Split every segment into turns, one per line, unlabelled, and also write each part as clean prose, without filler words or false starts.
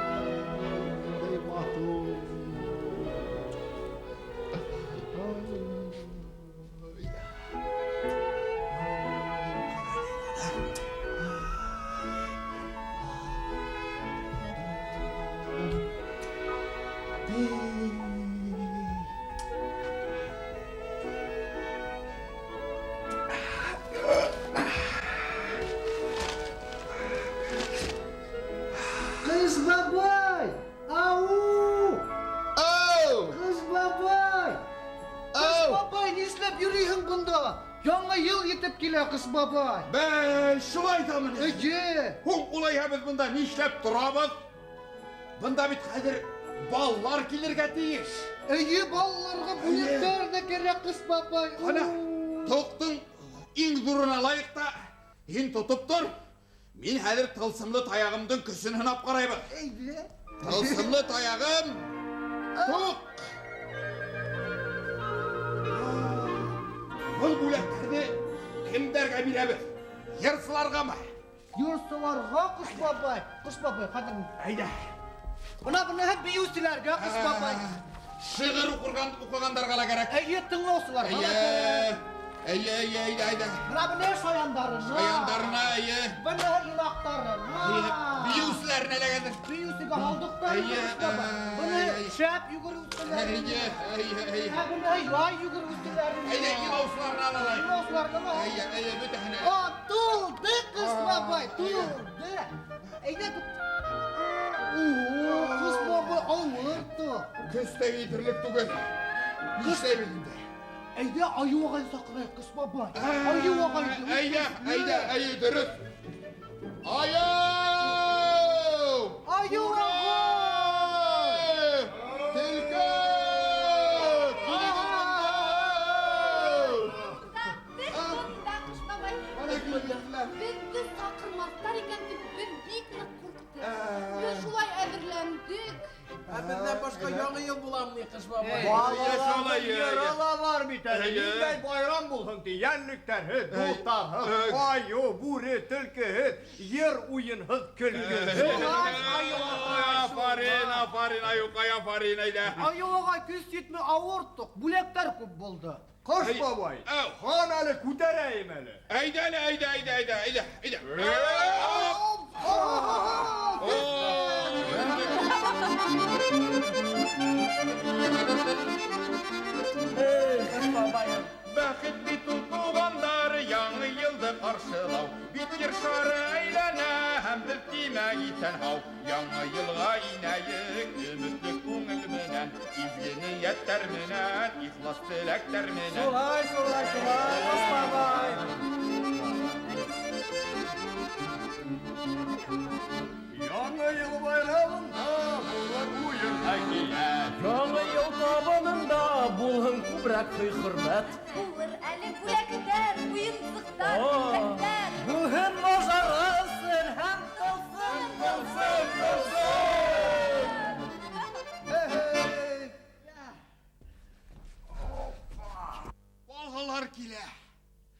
Ниндәй матур.
Кыш бабай! Ау!
Оу!
Кыш бабай! Кыш
Оу!
бабай, нишләп йөрөйһең бында? Яңа ел етеп килә, Кыш бабай.
Бәй, шулай ҙамы ни?
Эйе.
Һуң улайһа беҙ бында нишләп торабыҙ? Бында бит хәҙер балалар килергә тейеш.
Эйе, балаларға бүләктәр ҙә кәрәк, Кыш бабай.
Ҡана, тоҡтоң иң ҙурын алайыҡ та, һин тотоп тор. Мин хәҙер тылсымлы таяғымдың көсөн һынап ҡарайбыҙ.
Әйҙә.
Тылсымлы таяғым тоҡ. Был бүләктәрҙе кемдәргә бирәбеҙ? Йырсыларғамы?
Йырсыларға, Ҡыш бабай. Ҡыш бабай, хәҙер.
Әйҙә.
Бына быныһы бейеүселәргә, Ҡыш бабай.
Шиғыр уҡығандарға ла кәрәк.
Эйе, тыңлаусыларға ла
Эйе.
кәрәк.
Эйе, эйе, әйҙә, әйҙә.
Бына быныһы шаяндарына.
Шаяндарына, эйе.
Быныһы илаҡтарына.
Бейеүселәренә лә хәҙер.
Бейеүсегә алдыҡ та
Эйе,
Ҡыш бабай. Быныһы
эйе.
шәп йүгереүселәренә.
Эйе, эйе, эйе.
Ә быныһы яй йүгереүселәренә.
Әйҙә, илаусыларына ла алайыҡ.
Илаусыларына ла.
Эйе, эйе, бөтәһенә.
О, тулды, Ҡыш бабай, тулды. Әйҙә, О, Ҡыш бабай ауыр тоҡ.
Көс тә етерлек түгел. Нишләйбеҙ инде?
Әйҙә, айыу ағайҙы саҡырайыҡ, Ҡыш бабай. Айыу ағайҙы.
Әйҙә, әйҙә, әйе, дөрөҫ. Айыу!
Айыу ағай!
Төлкө! Килегеҙ бында!
Беҙ бында, Ҡыш бабай.
Ана килделәр.
Беҙҙе саҡырмаҫтар икән тип беҙ бик ныҡ ҡурҡтыҡ. Беҙ шулай әҙерләндек.
Ә беҙҙән башҡа яңы йыл буламы ни, Ҡыш бабай?
Балаларҙың
Эйе,
йыры ла бар бит әле.
Эйе.
Ниндәй байрам булһын ти, йәнлектәрһеҙ,
Эйе.
дуҫтарһыҙ,
Эйе.
айыу, бүре, төлкөһөҙ, йыр уйынһыҙ, көлкөһөҙ.
Афарин, афарин, айыуҡай, афарин, әйҙә.
Айыу ағай, көс етмәй ауыр тоҡ, бүләктәр күп булды.
Ҡыш
Эй,
бабай,
әү.
хан әле күтәрәйем әле.
Әйҙә әле, әйҙә, әйҙә, әйҙә, әйҙә, әйҙә.
Эй, Ҡыш бабайым.
Бәхет бит ул туғандар, яңы йылды ҡаршылау. Бит ер шары әйләнә, һәм беҙ тимәк иҫән һау. Яңы йылға инәйек, өмөтлө күңел менән, изге ниәттәр менән, ихлас теләктәр менән.
Шулай, шулай, шулай, Ҡыш бабай.
Яңы йыл байрамында булыр уйын әкиәт.
Яңы йыл табынында булһын күберәк һый-хөрмәт.
Булыр әле бүләктәр, уйынсыҡтар,
О.
бүләктәр.
Булһын мажарасын һәм тылсым, тылсым, тылсым.
Балалар килә.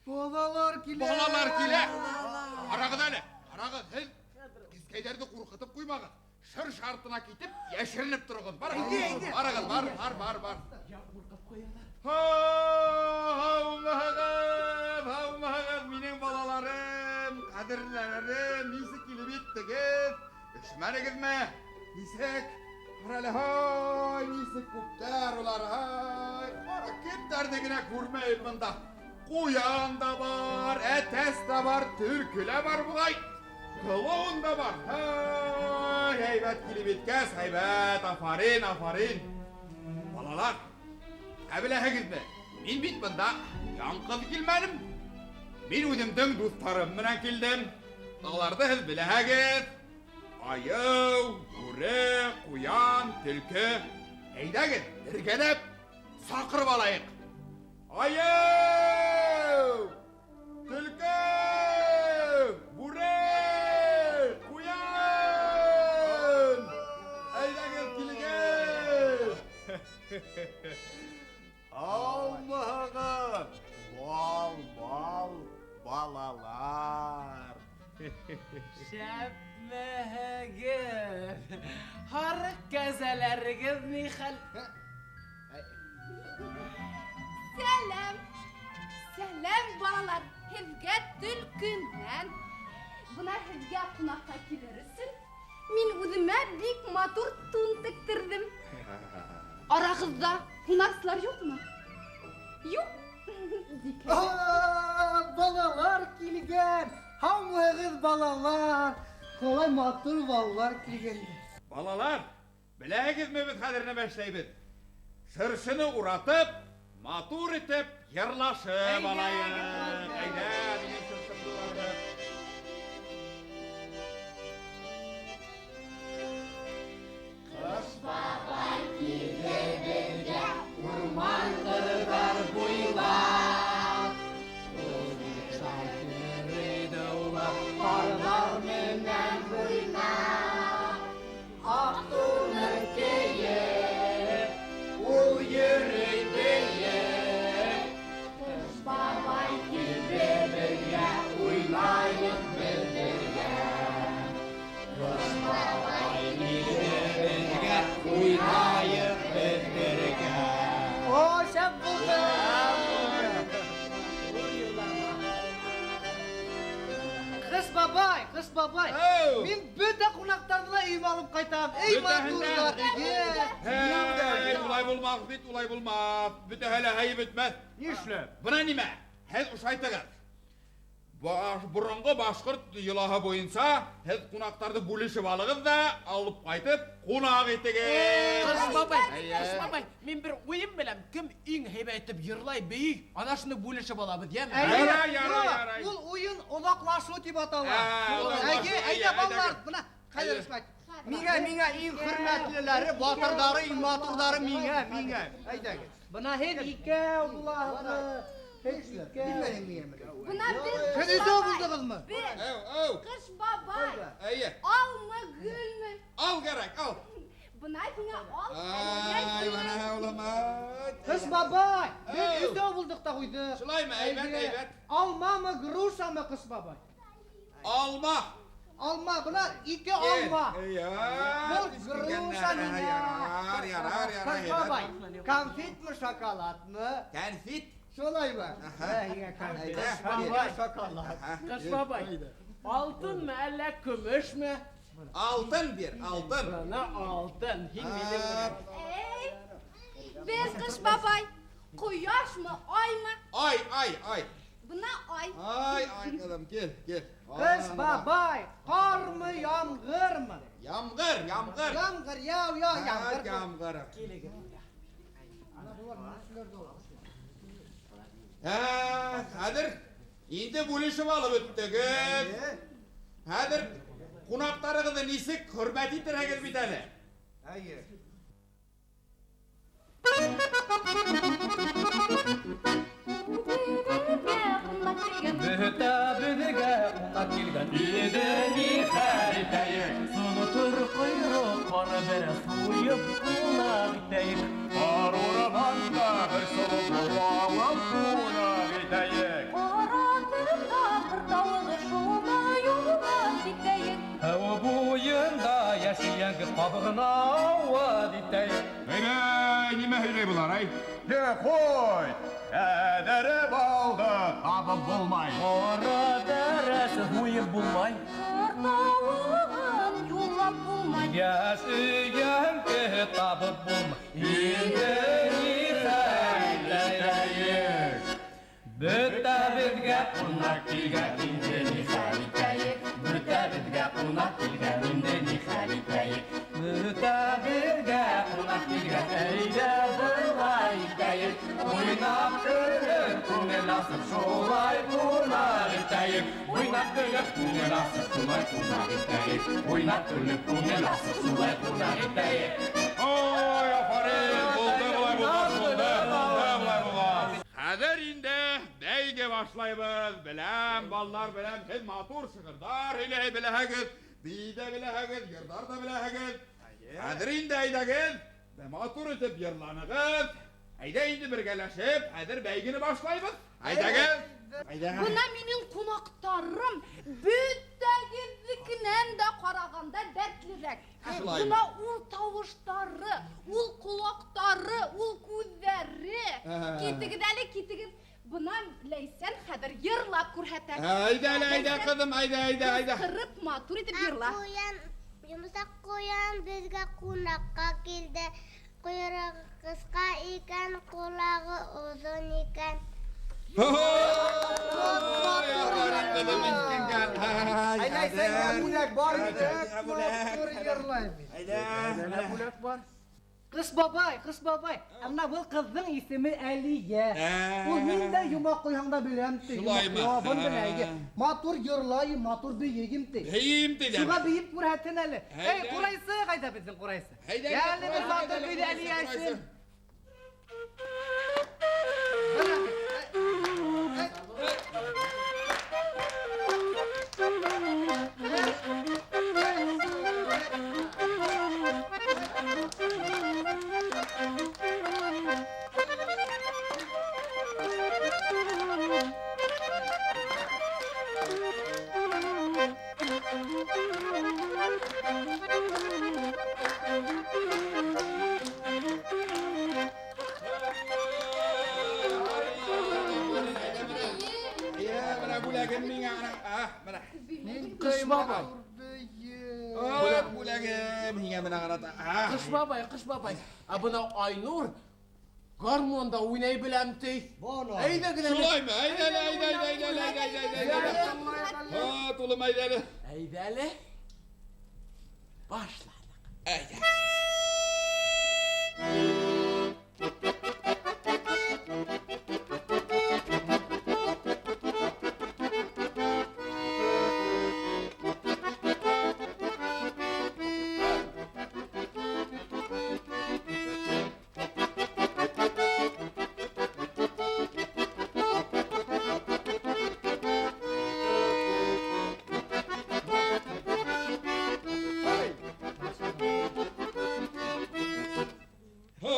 Балалар килә.
Балалар килә. Ҡарағыҙ әле, ҡарағыҙ, һеҙ кескәйҙәрҙе ҡурҡытып ҡуймағыҙ. Шыршы артына китеп, йәшеренеп тороғоҙ. Барығыҙ,
Әйҙә, әйҙә.
барығыҙ, бар, бар, бар, бар.
Я ҡурҡып ҡуялар.
Һаумыһығыҙ, һаумыһығыҙ, минең балаларым, ҡәҙерлеләрем, нисек килеп еттегеҙ? Өшмәнегеҙме? Нисек? Ҡара әле, һай, нисек күптәр улар, һай. Ҡара, кемдәрҙе генә күрмәйем бында. Ҡуян да бар, әтәс тә бар, төлкө лә бар буғай. Клоун да бар. Һай, һәйбәт килеп еткәс, һәйбәт, афарин, афарин. Балалар, ә беләһегеҙме? Мин бит бында яңғыҙ килмәнем. Мин үҙемдең дуҫтарым менән килдем. Аларҙы һеҙ беләһегеҙ. Айыу, бүре, ҡуян, төлкө. Әйҙәгеҙ, бергәләп саҡырып алайыҡ. Айыу! Төлкө! Бүре! Ҡуян! Әйҙәгеҙ, килегеҙ!
Һаумыһығыҙ, бал-бал балалар.
Шәпмеһегеҙ. Һарыҡ кәзәләрегеҙ ни хәл?
Сәләм! Сәләм, балалар! Һеҙгә төлкөнән. Бына һеҙгә ҡунаҡҡа килер өсөн мин үҙемә бик матур тун тектерҙем. Арағыҙҙа һунарсылар юҡмы? Юҡ.
Балалар килгән. Һаумыһығыҙ, балалар. Ҡалай матур балалар килгән.
Балалар, беләһегеҙме беҙ хәҙер нәмә эшләйбеҙ? Шыршыны уратып, матур итеп йырлашып алайыҡ. Әйҙә, минең шыршымды уратып.
Ҡыш бабай килде беҙгә урман
ҡырҙар буйлап.
Ҡарҙар менән уйнап, аҡ туны кейеп, ул йөрөй бейеп.
Ҡыш бабай килде беҙгә,
уйнайыҡ беҙ бергә. Ҡыш бабай килде беҙгә, уйнайыҡ беҙ бергә. О, шәп булды! Ҡыш бабай, ҡыш бабай.
Әү.
Мин бөтә ҡунаҡтарҙы ла өйөмә алып ҡайтам. Эй,
Бөтәһен дә.
матурҙар, эйе.
Эй, улай булмаҫ бит, улай булмаҫ. Бөтәһе лә һыйып бөтмәҫ.
Нишләп?
Бына нимә? Һеҙ ошайтығыҙ. Боронғо башҡорт йолаһы буйынса һеҙ ҡунаҡтарҙы бүлешеп алығыҙ ҙа алып ҡайтып ҡунаҡ итегеҙ.
Ҡыш бабай,
Эйе.
ҡыш бабай, мин бер уйым беләм, кем иң һәйбәт итеп йырлай, бейей, ана шуны бүлешеп алабыҙ, йәме?
Әйе,
Ярай, ярай,
юҡ,
ярай.
Ул уйын оҙаҡлашыу тип атала.
Ә, оҙаҡлашыу,
Әйе,
әйе,
әйҙә,
әйҙә,
балалар,
әйҙә.
бына хәҙер
Әйе.
шулай.
Миңә, миңә иң хөрмәтлеләре, батырҙары, иң матурҙары миңә, миңә. Әйҙәгеҙ.
Бына һеҙ икәү булаһығыҙ. Һеҙ икәү.
Бына беҙ
Һеҙ
ҡыш
өсәү
бабай.
булдығыҙмы?
Беҙ
Әү, әү.
ҡыш бабай.
Әйе.
Алмы, гөлмө?
Ал кәрәк, ал.
Бына һиңә ал,
Ай, бына улым, ай.
Ҡыш бабай, беҙ
Әү.
өсәү булдыҡ та ҡуйҙыҡ.
Шулаймы? Әйбәт,
Әйе.
әйбәт.
Алмамы, грушамы, ҡыш бабай?
Алма.
Алма, бына ике алма.
Эйе.
Был груша миңә.
Ярар, ярар, ярар,
Ҡыш
әйбәт.
бабай, конфетмы, шоколадмы?
Конфет.
Шулаймы?
Аһа.
Ә, һиңә конфет.
Әйҙә.
Һиңә шоколад.
Аһа.
Ҡыш бабай, алтынмы, әллә көмөшмө?
Алтын бир, алтын.
Бына алтын. Һин минең менән.
Эй, беҙ ҡыш бабай, ҡояшмы, аймы?
Ай, ай, ай.
Бына ай.
Ай, ай, ҡыҙым, кил, кил.
Ҡыш бабай, ҡармы, ямғырмы?
Ямғыр, ямғыр.
Ямғыр, яу, яу, ямғыр.
Ай, ямғыр.
Килегеҙ.
Ә, хәҙер инде бүлешеп алып бөттөгөҙ. Хәҙер ҡунаҡтарығыҙҙы нисек хөрмәт итерһегеҙ бит әле.
Әйе.
Бөтә беҙгә ҡунаҡ килгән, инде ни хәл итәйек? Сонотор ҡойроҡ ҡары бер суйып ҡунаҡ итәйек.
Ҡар урманда бер солоҡ алып ҡунаҡ итәйек.
Ҡаратында ҡыр тауығы шуны юллап китәйек.
Һыу буйында йәшел ҡабығына ауыҙ итәйек.
Әй, нимә һөйләй былар, ай?
Ҡуй, әҙәре балды табып булмай.
Ҡара тәрәсе һуйып булмай.
Ҡыр тауығын юллап булмай.
Йәш өйәңке табып булмай. Инде ни хәл итәйек? Бөтә беҙгә ҡунаҡ килгән, инде ни хәл итәйек? Бөтә беҙгә ҡунаҡ килгән, инде ни хәл итәйек? Бөтә беҙгә ҡунаҡ килгән, әйҙә былай итәйек. Уйнап асып шулай ҡунаҡ итәйек. Уйнап көлөп күңел асып шулай ҡунаҡ итәйек. Уйнап көлөп күңел асып шулай ҡунаҡ итәйек.
Ой, афарин, булды былай булмаҫ, булды, булды былай булмаҫ. Хәҙер инде бәйге башлайбыҙ. Беләм, балалар, беләм, һеҙ матур шиғырҙар һөйләй беләһегеҙ, бей ҙә беләһегеҙ, йырҙар ҙа беләһегеҙ. Хәҙер инде әйҙәгеҙ, матур итеп йырланығыҙ. Әйҙә инде бергәләшеп, хәҙер бәйгене башлайбыҙ. Әйҙәгеҙ. Әйҙә.
Бына минең ҡунаҡтарым бөтәгеҙҙекенән дә ҡарағанда дәртлерәк.
Шулаймы?
Бына ул тауыштары, ул ҡолаҡтары, ул күҙҙәре. Китегеҙ әле, китегеҙ. Бына Ләйсән хәҙер йырлап күрһәтә.
Әйҙә әле, әйҙә, ҡыҙым, әйҙә, әйҙә, әйҙә.
Ҡырып матур итеп йырла.
Аҡ ҡуян, йомшаҡ ҡуян беҙгә ҡунаҡҡа килде. Ҡойроғо ҡыҫҡа икән, ҡолағы оҙон икән.
Әй, Ләйсәнгә бүләк бар инде.
Матур йырлай бит.
Әйҙә,
Бүләк бар.
Ҡыш бабай, Ҡыш бабай. Ә бына был ҡыҙҙың исеме Әлиә. Ул ниндәй йомаҡ ҡуйһаң да беләм ти.
Шулаймы?
Яуабын белә. Матур йырлай, матур бейегем ти.
Бейем ти.
Шуға бейеп күрһәтһен әле.
Әйҙә.
Эй, ҡурайсы, ҡайҙа беҙҙең ҡурайсы?
Әйҙә,
Әле бер
ҡурайсы,
матур
әйҙә,
көйҙө
ҡурайсы,
Әлиә
ҡурайсы.
өсөн.
Йә, бына бүләгем миңә, ана, бына.
Ҡыш бабай.
Ой, бүләгем һиңә бына ҡарата.
Ҡыш бабай, Ҡыш бабай. Ә бына Айнур гармунда уйнай беләм ти.
Бона.
Әйҙә генә.
Шулаймы? Әйҙә әле, әйҙә, әйҙә, әйҙә, әйҙә, әйҙә, әйҙә, әйҙә. Һа, тулым, әйҙә әле.
Әйҙә әле. Башланыҡ.
Әйҙә.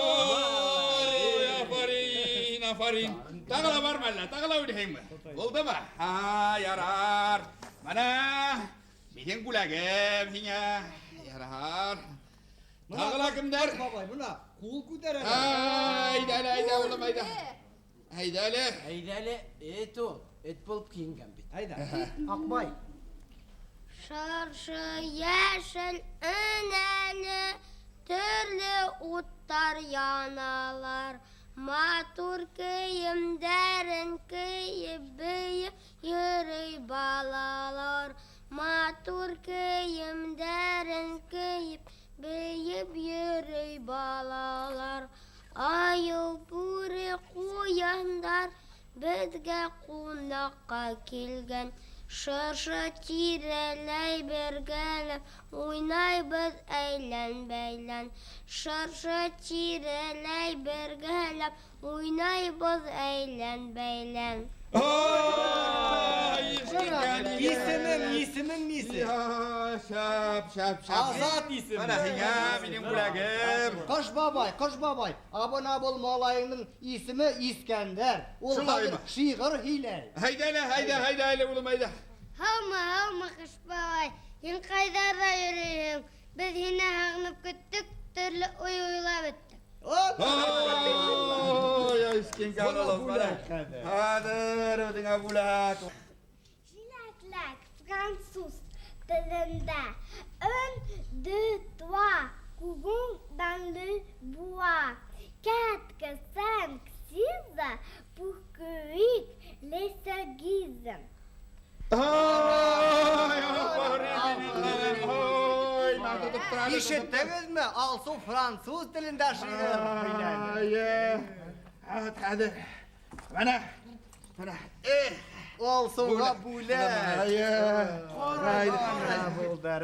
Ой, афарин, афарин. Тағы ла бармы әллә? Тағы ла уйнайһыңмы? Булдымы? Һа, ярар. Бына минең бүләгем һиңә. Ярар. Тағы ла кемдәр?
Бабай, бына ҡул күтәрә.
Әйҙә әле, әйҙә, улым, әйҙә. Әйҙә әле.
Әйҙә әле, эт ул, эт булып кейенгән бит.
Әйҙә.
Аҡбай.
Шыршы йәшел энәле, төрлө уттар яналар. Матур кейемдәрен кейеп бейеп йөрөй балалар. Матур кейемдәрен кейеп бейеп йөрөй балалар. Айыу, бүре, ҡуяндар беҙгә ҡунаҡҡа килгән. Шыршы тирәләй бергәләп уйнайбыҙ әйлән-бәйлән. Шыршы тирәләй бергәләп уйнайбыҙ әйлән-бәйлән.
Ай, ишеткән егет.
Исемең, исемең нисе?
Я, шәп, шәп, шәп.
Азат исеме.
Бына һиңә минең бүләгем.
Ҡыш бабай, Ҡыш бабай. Ә бына был малайыңдың исеме Искәндәр. Ул
Шулаймы?
хәҙер шиғыр һөйләй.
Әйҙә әле, әйҙә, әйҙә әле, улым, әйҙә.
Һаумы, һаумы, Ҡыш бабай. Һин ҡайҙарҙа йөрөйһөң? Беҙ һине һағынып көттөк, төрлө уй уйлап бөттөк.
Ой, Искәндәр,
Бына
улым, бына.
бүләк хәҙер.
Хәҙер үҙеңә бүләк.
Жиләкләк француз телендә. Un, deux, trois, courons dans le bois. Quatre, cinq, six, pour cueillir les cerises.
Ай, афарин, минең ҡыҙым. Ой, мин тотоп тора әле, тотоп тора.
Ишеттегеҙме? Алсыу француз телендә шиғыр һөйләне.
Ай, хәҙер. Бына Менә. Эх,
Алсыуға бүләк.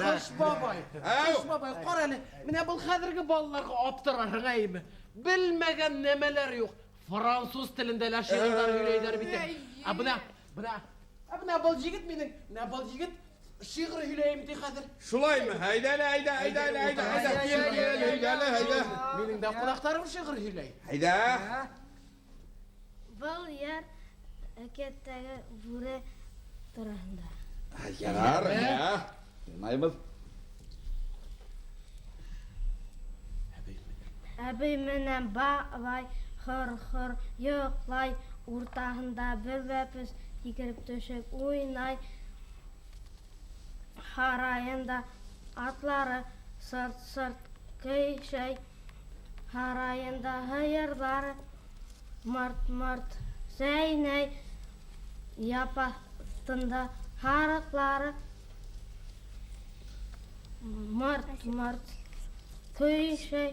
Ҡыш бабай, Ҡыш бабай, ҡара әле, менә был хәҙерге балаларға аптырарһың әйме? Белмәгән нәмәләр юҡ. Француз телендә лә шиғырҙар һөйләйҙәр бит. Ә бына, бына, ә бына был егет минең, менә был егет шиғыр һөйләйем ти хәҙер.
Шулаймы? Әйҙә әле, әйҙә, әйҙә әле, әйҙә, әйҙә, кил, кил, әйҙә әле, әйҙә.
Минең дә ҡунаҡтарым шиғыр һөйләй.
Әйҙә.
Был йыр әкиәттәге бүре тураһында.
Ярар, әйҙә. Тыңлайбыҙ.
Әбей менән бабай хыр-хыр йоҡлай, уртаһында бер бәпес һикереп төшөп уйнай. Һарайында атлары сырт-сырт көйшәй, һарайында һыйырҙары мырт-мырт сәйнәй, яп аҫтында һарыҡлары мырт-мырт көйшәй,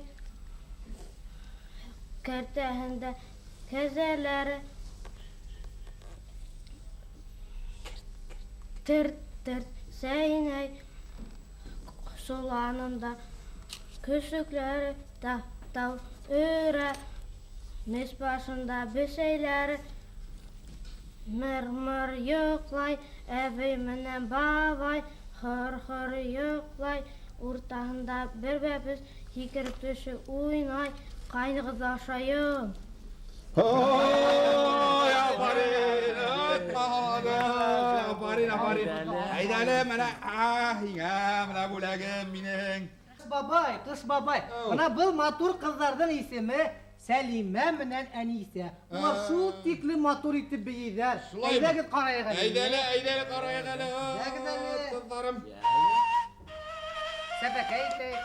кәртәһендә кәзәләре терт-терт сәйнәй, соланында көсөкләре тау-тау өрә, мес башында бесәйләре мыр-мыр йоҡлай, әбей менән бабай хыр-хыр йоҡлай, уртаһында бер бәпес һикереп төшөп уйнай, ҡайнығыҙҙы ашайым.
Ой, афарин, афарин, афарин.
Әйҙә әле, менә, һиңә, менә бүләгем минең.
Ҡыш бабай, Ҡыш бабай. Бына был матур ҡыҙҙарҙың исеме Сәлимә менән Әнисә. Улар шул тикле матур итеп бейейҙәр. Әйҙәгеҙ ҡарайыҡ әле.
Әйҙә әле, әйҙә әле ҡарайыҡ әле.
Әйҙәгеҙ әле.
Ҡыҙҙарым.
Сәпәкәй итәйек.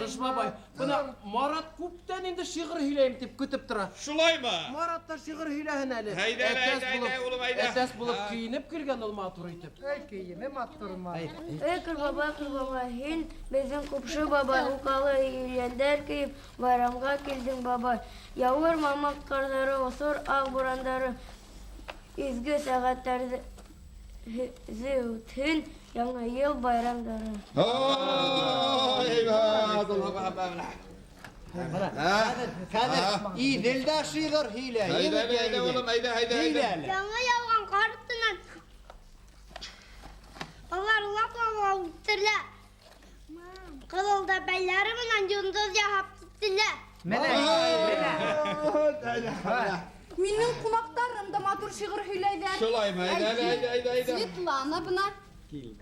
Ҡыш бабай, бына Марат күптән инде шиғыр һөйләйем тип көтөп тора.
Шулаймы?
Марат та шиғыр һөйләһен әле.
Әйҙә, әйҙә, әйҙә, улым, әйҙә.
Әтәс булып кейенеп килгән ул матур итеп.
Эй, кейеме матур ма.
Эй, Ҡыш бабай, Ҡыш бабай, һин беҙҙең ҡупшы бабай, уҡалы еләндәр кейеп, байрамға килдең бабай. Яуыр мамыҡ ҡарҙары, осор аҡ бурандары, изге сәғәттәрҙе үтһен Яңы йыл байрамдары.
Ой, әйбәт,
Хәҙер Иҙел дә шиғыр һөйләй.
Әйҙә, әйҙә, улым, әйҙә, әйҙә, әйҙә.
Яңы яуған ҡар өҫтөнән улар лап-лап үттеләр. Ҡыҙыл бәпәйләре менән йондоҙ яһап киттеләр.
Менә, менә.
Минең ҡунаҡтарым да матур шиғыр һөйләйҙәр.
Шулаймы? Әйҙә, әйҙә, әйҙә, әйҙә.
Светлана бына.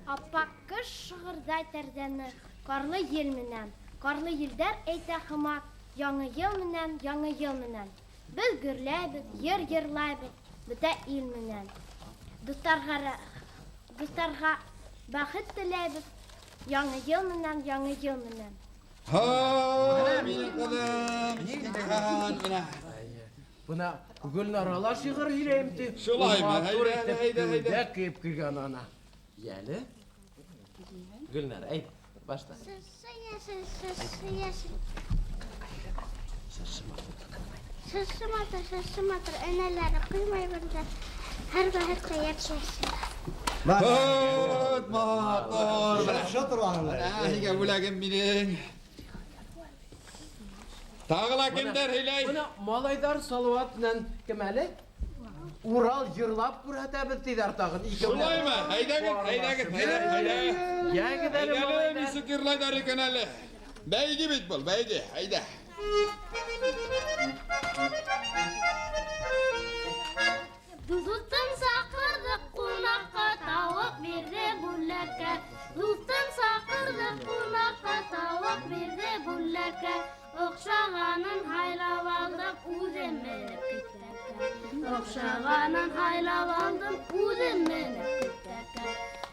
Аппаҡ ҡыш шығырҙай тәрҙәне ҡарлы ел менән. Ҡарлы елдәр әйтә һымаҡ, яңы йыл менән, яңы йыл менән. Беҙ гөрләйбеҙ, йыр йырлайбыҙ, бөтә ил менән. Дуҫтарға бәхет теләйбеҙ, яңы йыл менән, яңы йыл менән.
Һай, минең ҡыҙым, ишеткән менә.
Бына Гөлнара ла шиғыр һөйләйем ти.
Шулаймы?
Матур
Әйҙә,
итеп
әйҙә, әйҙә.
күлдәк кейеп килгән ана. Йәле. Гөлнара, әйҙә, башла.
Сыршы йәшел, сыршы йәшел. Сыршы матур, сыршы матур, энәләре ҡуймай бында. Һәр бәхеткә йәп-йәшел.
Хот, матур. Менә бүләгем минең. Тағы ла кемдер һөйләй?
Бына малайҙар Салауат менән кем әле? Урал йырлап күрһәтәбеҙ тиҙәр тағын.
Шулаймы? Әйҙәгеҙ, әйҙәгеҙ, әйҙә.
Йәгеҙ әле малайҙар.
Нисек йырлайҙар икән әле? Бәйге бит был, бәйге. Әйҙә.
Дуҫтым саҡырҙы ҡунаҡҡа, тауыҡ бирҙе бүләккә. Дуҫтым саҡырҙы ҡунаҡҡа, тауыҡ бирҙе бүләккә. Оҡшағанын һайлап алдым, үҙем менеп китәккә. Оҡшағанын һайлап алдым, үҙем менеп китәккә.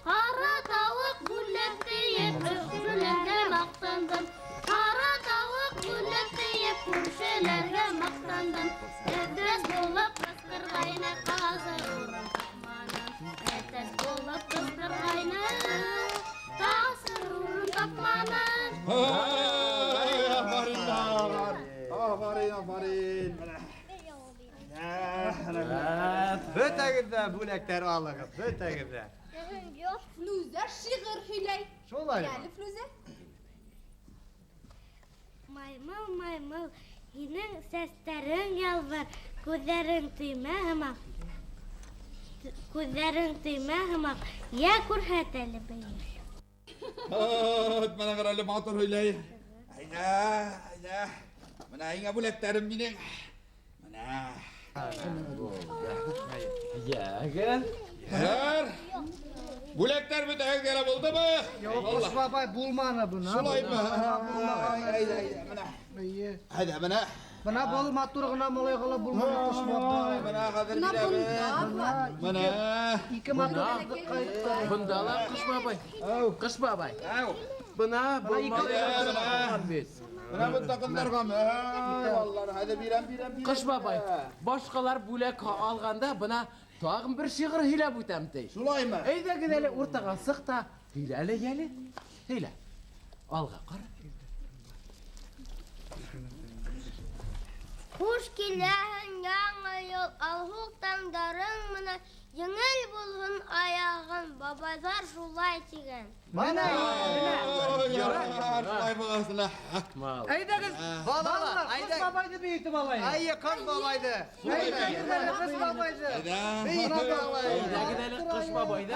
Ҡара тауыҡ бүләк тейеп, күршеләргә маҡтандым. Ҡара тауыҡ бүләк тейеп, күршеләргә маҡтандым. Әтәс булып ҡысҡырғайны, ҡазы урын тапманым. Әтәс булып ҡысҡырғайны, тасыр урын тапманым.
Афарин, афарин, афарин.
Бөтәгеҙ ҙә бүләктәр алығыҙ, бөтәгеҙ ҙә.
Флүзә шиғыр һөйләй.
Шулаймы?
Әле Флүзә.
Маймыл, маймыл, һинең сәстәрең ялбыр, күҙҙәрең төймә һымаҡ. Күҙҙәрең төймә һымаҡ, йә күрһәт әле бейеш.
Хот, менә ҡара әле матур һөйләй. Әйҙә, әйҙә. Менә һиңә бүләктәрем минең. Менә.
Йәгеҙ.
Ярар. Бүләктәр бөтәгеҙгә лә булдымы?
Юҡ, Ҡыш бабай булманы бына.
Шулаймы? Әйҙә, әйҙә, менә.
Эйе.
Әйҙә, менә.
Бына был матур ғына малайға ла булманы Ҡыш бабай.
Менә хәҙер
Бына
бирәбеҙ.
бында бар.
Менә.
Ике матур ҡыҙ.
Бында ла Ҡыш бабай. Ҡыш бабай.
Ау.
Бына был
ике
малайға
бына.
бит.
Менә бында ҡыҙҙарға. Балалар, әйҙә бирәм, бирәм, бирәм.
Ҡыш бабай, башҡалар бүләк алғанда бына тағын бер шиғыр һөйләп үтәм ти.
Шулаймы?
Әйҙәгеҙ әле уртаға сыҡ та һөйлә әле, йәле. Һөйлә. Алға ҡара.
Хуш киләһең яңы йыл, алһыу таңдарың менән, еңел булһын аяғың, бабайҙар шулай тигән.
Менә.
Ярар, шулай булғасын.
Әйҙәгеҙ,
Балалар,
балалар, Ҡыш
әйҙә.
бабайҙы бейетеп алайыҡ.
Әйе, Ҡыш бабайҙы.
Әйҙәгеҙ әле Ҡыш бабайҙы.
Әйҙә.
Бейетеп алайыҡ.
Әйҙәгеҙ әле Ҡыш бабайҙы.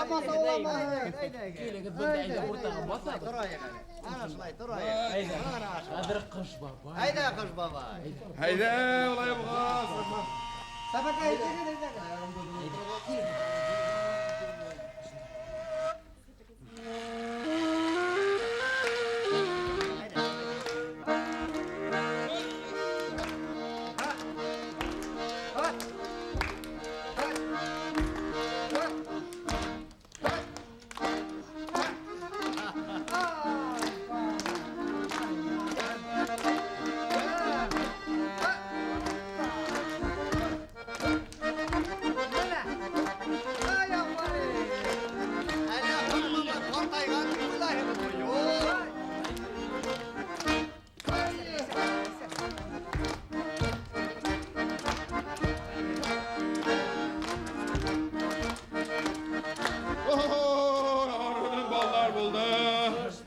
Әйҙәгеҙ.
Килегеҙ бында әйҙә уртаға баҫабыҙ.
Торайыҡ әле. Ана шулай торайыҡ.
Әйҙә. Хәҙер Ҡыш бабай.
Әйҙә, Ҡыш бабай.
Әйҙә, улай булғас.
Сабаҡай, әйҙәгеҙ, әйҙәгеҙ. Ay, afarin.
Әле Ҡыш бабай ҡартайған тип уйлайһығыҙмы? Юҡ.
Ой, балалар булды.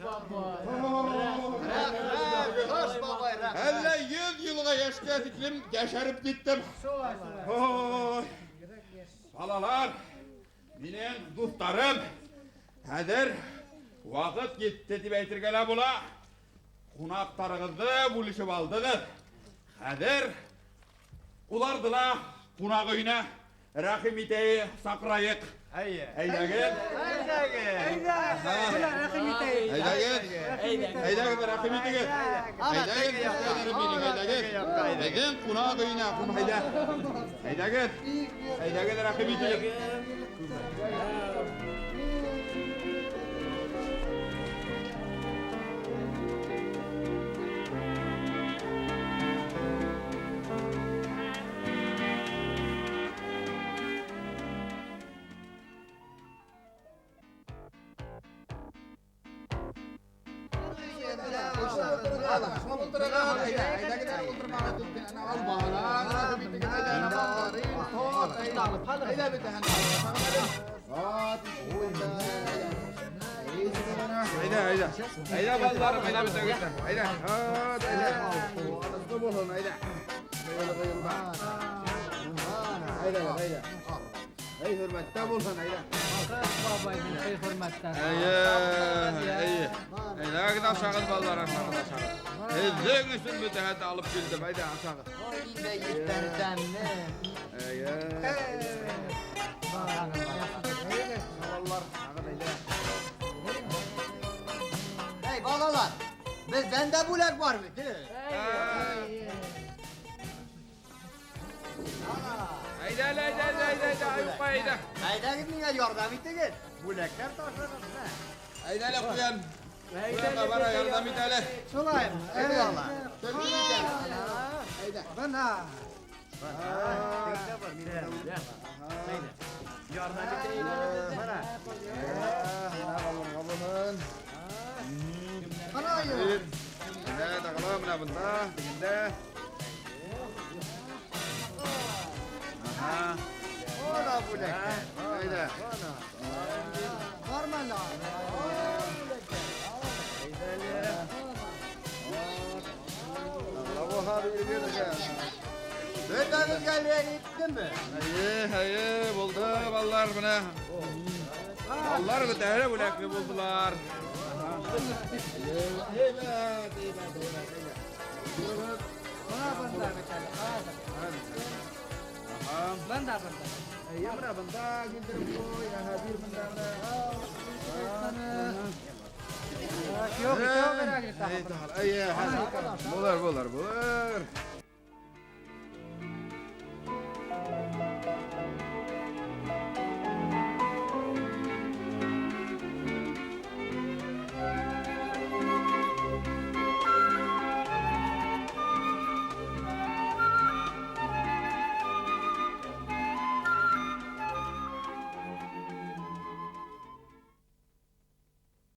Рәхмәт, Ҡыш бабай, рәхмәт.
Әллә 100 йылға йәшкә тиклем йәшәреп киттем.
Шулай, шулай.
Ой. Балалар, минең дуҫтарым, хәҙер ваҡыт етте тип әйтергә лә була. Ҡунаҡтарығыҙҙы бүлешеп алдығыҙ. Хәҙер уларҙы ла ҡунаҡ өйөнә рәхим итәйек, саҡырайыҡ.
Әйе.
Әйҙәгеҙ.
Әйҙәгеҙ.
Әйҙә, бына рәхим итәйек.
Әйҙәгеҙ. Әйҙәгеҙ, рәхим итегеҙ.
Ана,
Әйҙәгеҙ,
теге яҡҡа.
дуҫтарым минең,
Ана,
әйҙәгеҙ.
теге яҡҡа, әйҙәгеҙ.
Беҙҙең ҡунаҡ өйөнә, ҡунаҡ әйҙә. Әйҙәгеҙ. Әйҙәгеҙ, рәхим итегеҙ.
Әйҙә, әйҙә. Әйҙә, балаларым, әйҙә бөтәгеҙ ҙә. Әйҙә. Әйҙә. Ҡыуаныслы булһын, әйҙә. Әйҙә, әйҙә. Эй, хөрмәттә булһын, әйҙә.
Бабай, эй, хөрмәттә.
Әйе, әйе. Әйҙәгеҙ ашағыҙ, балалар, ашағыҙ, ашағыҙ. Һеҙҙең өсөн бөтәһен дә алып килдем, әйҙә, ашағыҙ.
Ой, ниндәй еҫтәре тәмле.
Әйе. Балалар, ашағыҙ, әйҙә.
Эй, балалар, беҙҙән дә бүләк бар бит.
Әйҙә, әйҙә, әйҙә, әйҙә, әйҙә, аюҡай, әйҙә.
Әйҙәгеҙ миңә ярҙам итегеҙ. Бүләктәр ташығыҙ, мә.
Әйҙә әле, ҡуян. Ҡуянға бара ярҙам ит әле.
Шулаймы?
Әйҙә.
Әйҙә.
Бына.
Тегендә бар, минең дә үҙем. Ярҙам итәйек әле беҙ. Бына.
Менә балаларға булһын.
Бына айыу.
Менә тағы менә бында, тегендә. Аһа.
Бына бүләктәр.
Әйҙә.
Бармы әле?
Бөтәгеҙгә лә еттеме?
Әйе, әйе, булды балалар менә. Балалар бөтәһе лә бүләкле булдылар.
Әйбәт, әйбәт, әйбәт, әйбәт.
Бына бында бит әле.
Аһа.
Бында, бында.
Әйе, менә бында килтереп ҡуй, әһә, бир бында менә.
Юҡ, икәү генә
Әй, тағы, әйе, хәҙер. Булыр, булыр, булыр.